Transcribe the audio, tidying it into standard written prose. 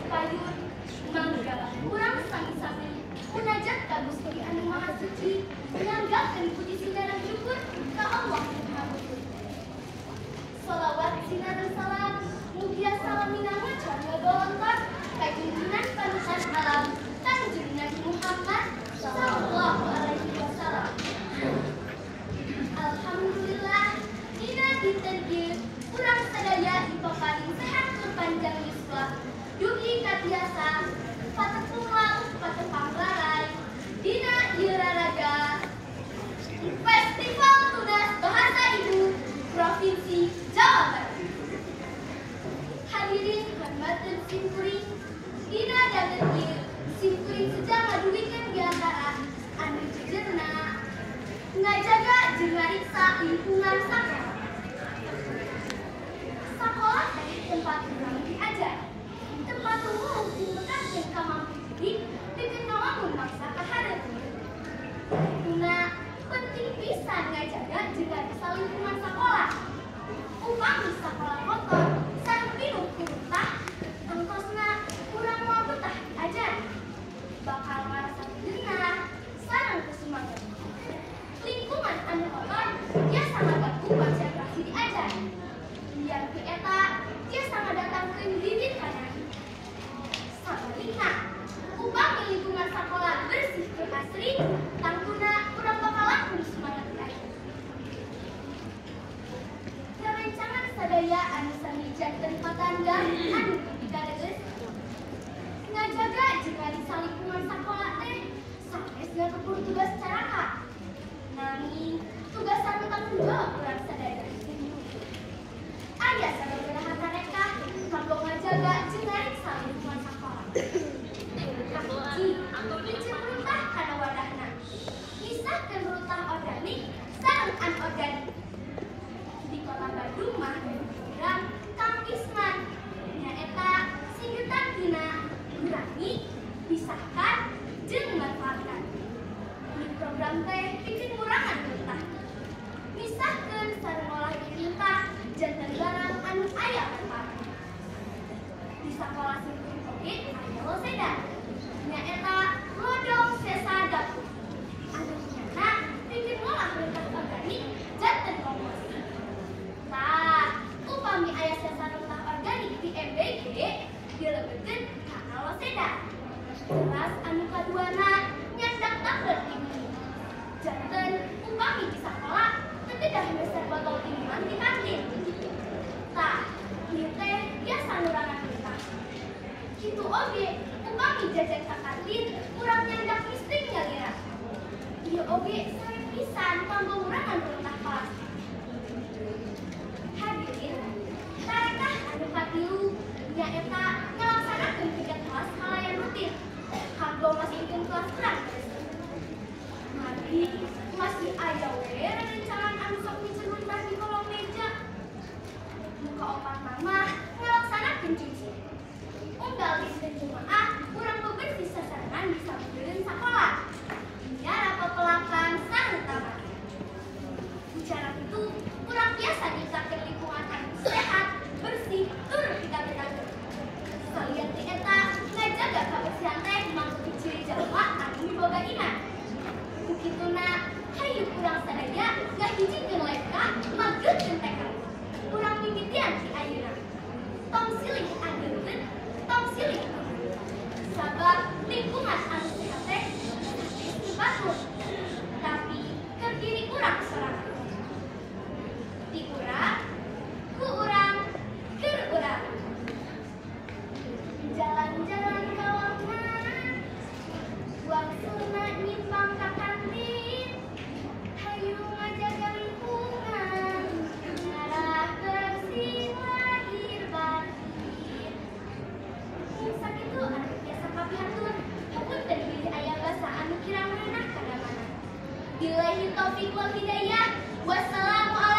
payun mangga urang sami-sami munajat ka Gusti anu Maha Suci nyanggakeun puji sinareng syukur ka Allah Subhanahu. Salawat sinareng salam mugia salamina maca ngabolontor ka junjungan panutan alam Kanjeng Nabi Muhammad sallallahu alaihi wasallam. Alhamdulillah dina dinten ieu urang sadaya dipaparin sehat tur panjang yuswa dugi katiasa patepung laut patepang larai dina ieu raraga Festival Tunas Bahasa Ibu Provinsi Jawa Barat. Hadirin hormateun simkuring, dina danten ieu simkuring sejak ngadugikeun diantara anu jejerna ngajaga jeung ngariksa lingkungan sakola. Sakola teh tempat urang diajar, tempat tumuwuh jeung kamampu didik pikeun ngawangun bangsa ka hareup. Tuna penting pisan ngajaga jeung ngariksa lingkungan sakola. Upami sakola kotor sareng pinuh ku runtah, tangtosna urang moal betah diajar. Bakal ngarasa genah sareng kusumanget. Lingkungan anu kotor biasa ngaganggu konsentrasi diajar. Lian ti eta tiasa ngadatangkeun bibit panyakit. Sabalikna, upami lingkungan sakola bersih tur asri, tangtuna urang bakal langkung semangat diajar. Rerencangan sadaya anu sami janten patanda anu pikadegeus ngajaga jeung ngariksa lingkungan sakola teh sanes ngakepur tugas caraka. Nanging tugas anu tanggung jawab urang sadaya. Aya sababaraha tarekah kanggo ngajaga jeung ngariksa lingkungan sakola. Kahiji, miceun runtah kana wadahna. Misahkeun runtah organik sareng anorganik. Di Kota Bandung mah program Kampisman nyaeta singgetan tina kurangi, pisahkan, jeung manfaatkan. Di program teh pikeun ngurangan runtah. Misahkeun sareng ngolah runtah janten barang anu aya manfaatna. Di sakola simkuring oge aya loseda nyaeta lodong sesa dapur anu nyana pikeun ngolah runtah organik janten kompos. Tah, upami aya sesa runtah organik di MBG dilebetkeun kana loseda. Teras anu kaduana nyandak tumbler timun. Janten upami di sakola teu kedah meser botol minuman di kantin. Tah, ieu teh biasa ngurangan runtah. Kitu oge upami jajan ka kantin urang nyandak misting nyalira. Ieu oge sae pisan kanggo ngurangan runtah plastik. Hadirin, tarekah anu katilu nyaeta ngalaksanakeun piket kelas kalayan rutin kanggo masihkeun kelas urang bersih. Margi masih aya we rerencangan anu sok miceun runtah di kolong meja. Nu kaopat mah ngalaksanakeun cuci. Unggal dinten Jumaah urang bebersih sasarengan di sabudeureun sakola. Miara pepelakan sareng taman. Bicara kitu urang biasa nyiptakeun lingkungan anu sehat, bersih, tur pikabetakeun. Salian ti eta ngajaga kabersihan teh mangku ciri jalma anu miboga iman. Ku kituna hayu urang sadaya ngahijikeun leka mageutkeun tekad. Urang mimitian ti ayeuna. Tong silih ageungkeun, tong silih. Sabab lingkungan anu sehat teh sanes ti batur, tapi keur diri urang sorangan. Ti urang, ku urang, keur urang. Jalan-jalan ka warna, wangsulna nyimpang ka kantin, hayu ngajaga lingkungan, ngarah bersih lahir batin. Sakitu anu biasa kapihatur, hapunten bilih aya basa anu kirang meunah kana mana. Billahi taufik wal hidayah. Wassalamualaikum.